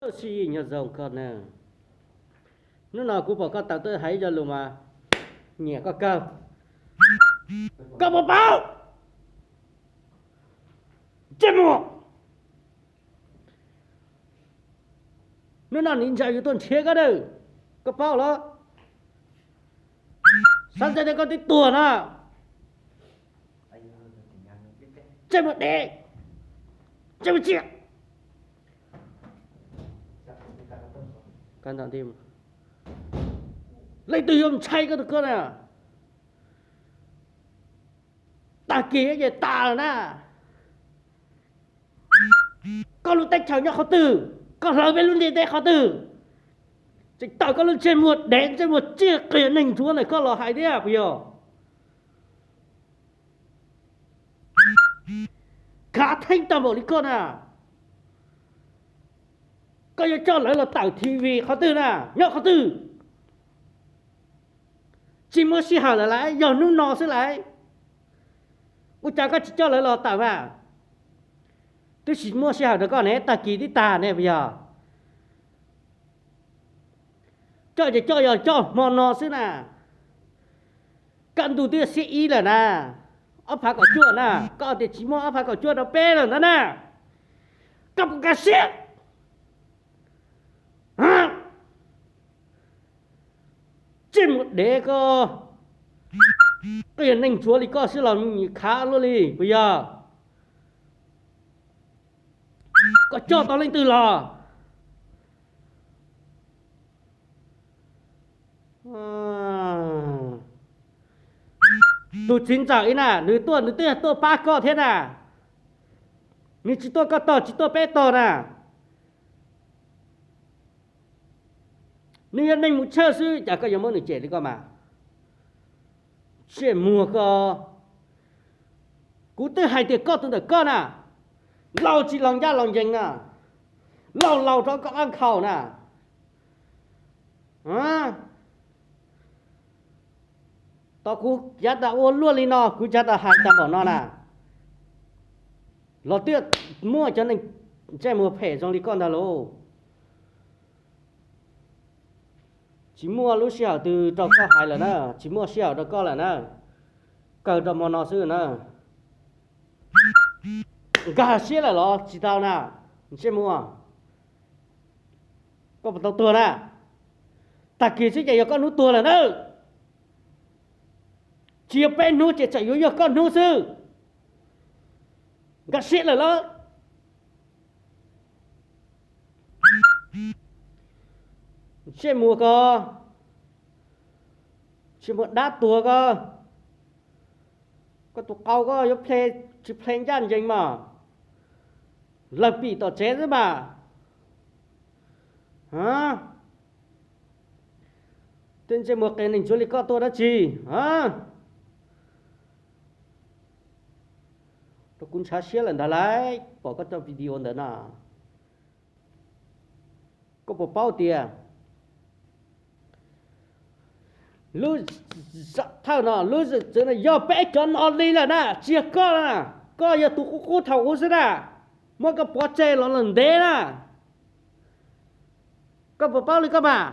Sib nyob zoo koj na. Hnub no kuv pom koj tawm tuaj hais ib co lus mas nyiam koj kawg. Koj puas paub? Ntsej muag. Hnub no niv ntsa yuav tuaj nrhiav koj na. Koj paub los? Xav ntshai tias koj twb tuag na. Ntsej muag dev, ntsej muag tsiaj. Leej twg yuav ntshai koj tus koj na? Tag kis ces tas lawm na. Koj lub teb chaws nyob qhov twg? Koj hlawv peb lub ntiaj teb qhov twg? Tseem tawm koj lub ntsej muag dev, ntsej muag tsiaj qias neeg ntsuav ntawm koj los hais thiab puas yog? Khav theeb tag npaum li koj na. Koj yuav coj lawv los tawm T V qhov twg na? Nyob qhov twg? Tsis muaj sij hawm lawm lauj, yog hnub no xwb lauj. Ua cas koj tsis coj lawv los tawm mas? Twb tsis muaj sij hawm rau koj ne, tag kis twb tag ne puas yog? Coj ces coj, yog coj hmo no xwb na. Kaj ntug twb xiab ib lawm na, ob phav kaum cuaj na, koj tias tsis muaj ob phav kaum cuaj rau peb lawm ntag na. Koj puas nkag siab? Ntsej muag dev koj, koj yog neeg ntsuav li koj xwb los khav luaj li puas yog? Koj coj tau leej twg los? Tus txiv ntxawm ib na, nws tuaj nws twb tuaj pab koj thiab na. Nws tsis tuaj koj tog tsis tuaj peb tog na. Nws yog neeg mus tshawj xwb cas koj yuav muab nws cem li koj mas? Ntsej muag koj, kuv twb hais tias koj tus ntawm koj na, laus tsis laus ncaj laus ncees na, laus laus rau koj qab nkhaus na. Tau kuv cav tas ua luaj li no, kuv cav tas hais tas npaum no na, los twb muaj cov neeg ntsej muag phem zoo li koj ntag lauj. Tsis muaj lub sij hawm twg rau koj hais lawm na, tsis muaj sij hawm rau koj lawm na, kawg rau hmo no xwb na. Nkag siab lawm los tsis tau na, ntsej muag. Koj puas tau tuag na? Tag kis xwb ces yog koj hnub tuag lawm na. Tsis yog peb hnub ces tseem yuav yog koj hnub xwb. Nkag siab lawm los? Ntsej muag koj, ntsej muag dab tuag koj. Koj tus qau koj yuav ple, tsis ple ncaj ncees mas, lawg pim tom tsev xwb mas. Tej ntsej muag qias neeg ntsuav li koj tuaj dab tsi? Rau kuv ntshav siab lawm ntag lauj, pom koj cov video ntawd na. Koj puas paub tias lub thawj no, lub zwm txwv no yog peb cov no li lawm na, tsis yog koj na. Koj yog tus qub qub thaum ub xwb na, muab koj pov tseg los lawm ntev na. Koj puas paub li koj mas?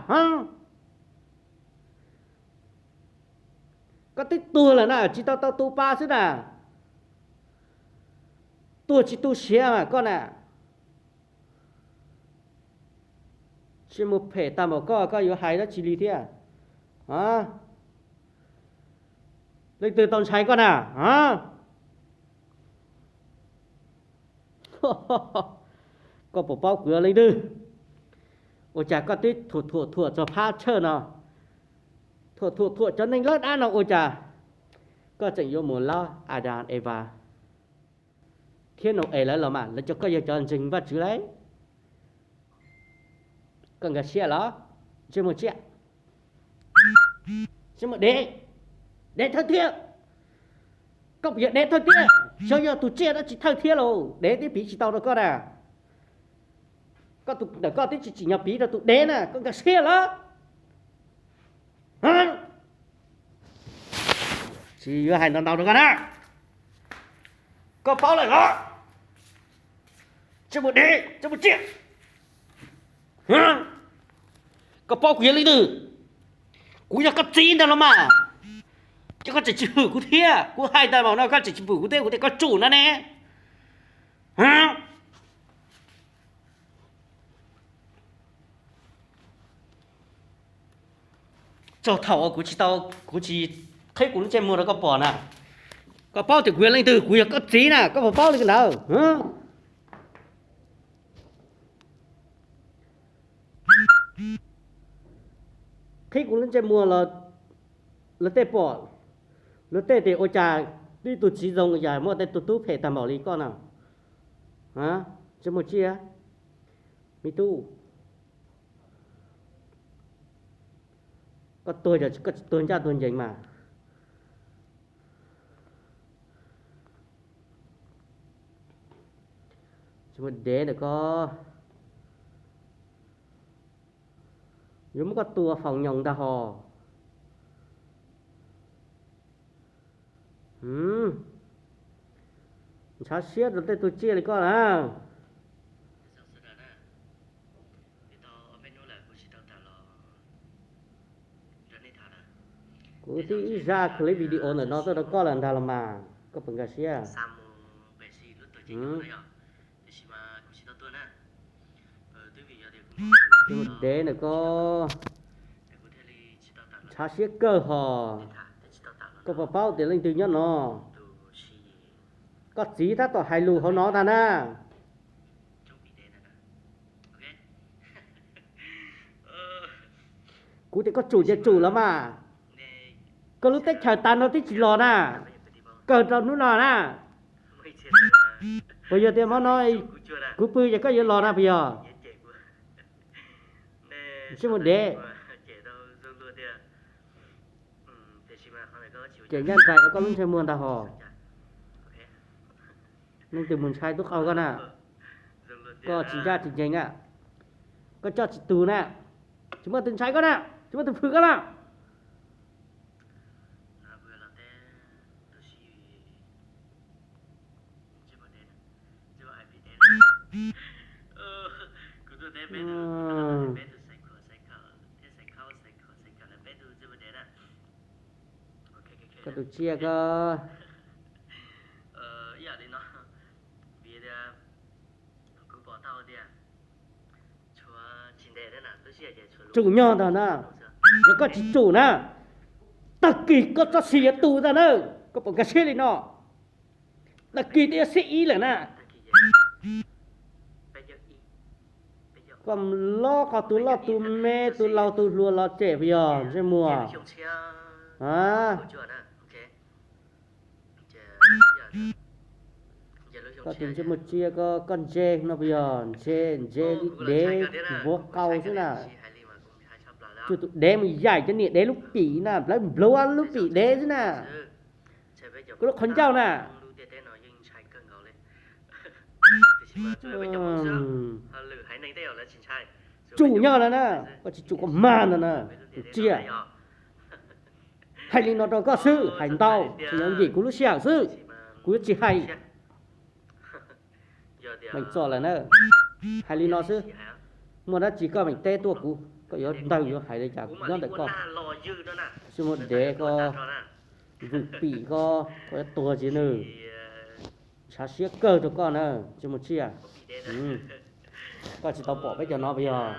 Koj twb tuag lawm na, tsis tau tau tu pa xwb na. Tuag tsis tu siav mas koj na. Ntsej muag phem tag npaum koj, koj yuav hais dab tsi li thiab? Leej twg tau ntshai koj na? Koj puas paub kuv yog leej twg? Ua cas koj twb thuam thuam thuam txog phab tshawj no, thuam thuam thuam cov neeg lawb dab no ua cas koj tseem yuav mus lawb Adas Evas thiab Nau-es lawv los mas lawv cov, koj yog cov ntseeg Vajtswv lauj? Koj nkag siab los? Ntsej muag tsiaj, ntsej muag dev, dev thawj thiab. Koj puas yog dev thawj thiab? Xyov yog tus tsiaj dab tsi thawj thiab lauj, dev twb piv tsis tau rau koj na. Koj tus ntawm koj twb tsis tsim nyog piv rau tus dev na, koj nkag siab los? Tsis yuav hais ntau ntau rau koj na. Koj paub lawm los? Ntsej muag dev, ntsej muag tsiaj. Koj paub kuv yog leej twg? Kuv yog koj txiv ntag los mas. Ces koj tseem tsis hwm kuv thiab, kuv hais ntawm no koj tseem tsis hwm kuv thiab, kuv tias koj tsum no ne. Txog thaum kuv tsis tau, kuv tsis qhib kuv lub ntsej muag rau koj pom na, koj paub tias kuv yog leej twg, kuv yog koj txiv na, koj puas paub li ntawd? Qhib kuv lub ntsej muag los luag tej pom, luag tej tias ua cas tib tug txiv zoo cas muaj tej tug tub phem tag npaum li koj na. Ntsej muag tsiaj, me tub, koj tuag, koj tsis tuag ncaj tuag ncees mas. Tsis muaj dev ntawm koj, yuav muab koj tua faus nyoos ntag hos. Ntshav siab rau tej tug tsiaj li koj na. Kuv twb ib zaj clip video ntawm no tuaj rau koj lawm ntag los mas, koj puas nkag siab? Dev ntawm koj, ntshav siab kawg hos. Koj puas paub tias leej twg nyob no? Koj txiv tab tom hais lus hauv no ntag na. Kuv tias koj tsum ces tsum los mas. Koj lub teb chaws tas no twb tsis los na, kawg rau hnub no na. Puas yog tias hmo no kuv pw ces koj yuav los na puas yog? Ntsej muag dev, ces ncaj nraim rau koj lub ntsej muag ntag hos. Leej twg mus ntshai tub qau koj na? Koj tsis ncaj tsis ncees na, koj coj tsis tus na, tsis muaj tus ntshai koj na, tsis muaj tus phwm koj na. Koj tus tsiaj koj. Tsum nyog ntag na, yog koj tsis tsum na, tag kis koj txoj sia yuav tu ntag na, koj puas nkag siab li no? Tag kis twb yuav xiab ib lawm na. Koj lob qhov tus loj tus me tus laus tus hluas los tsem puas yog ntsej muag? Koj tus ntsej muag tsiaj ko, koj ntse no puas yog? Ntse, ntse li dev npuav qau xwb na. Cuag tus dev mus yaim cov niam dev lub pim na, plawv npluav lub pim dev xwb na. Koj lub qhov ncauj na. Tsum nyog lawm na, koj tsis tsum koj mag ntag na, tus tsiaj. Hais li no rau koj xwb, hais ntau, tsis yog nkim kuv lub sij hawm xwb, kuv yuav tsis hais. Meem txom lawm na, hais li no xwb. Muaj dab tsi koj meem teb tuaj kuv, koj yuav ntawg yuav hais li cas kuv nyob ntawm koj. Tsis muaj dev ko, vwm pim ko, koj yuav tuag tsis nws. Ntshav siab kawg rau koj na, tsis muaj tsiaj. Koj tsis tau pom peb cov no puas yog?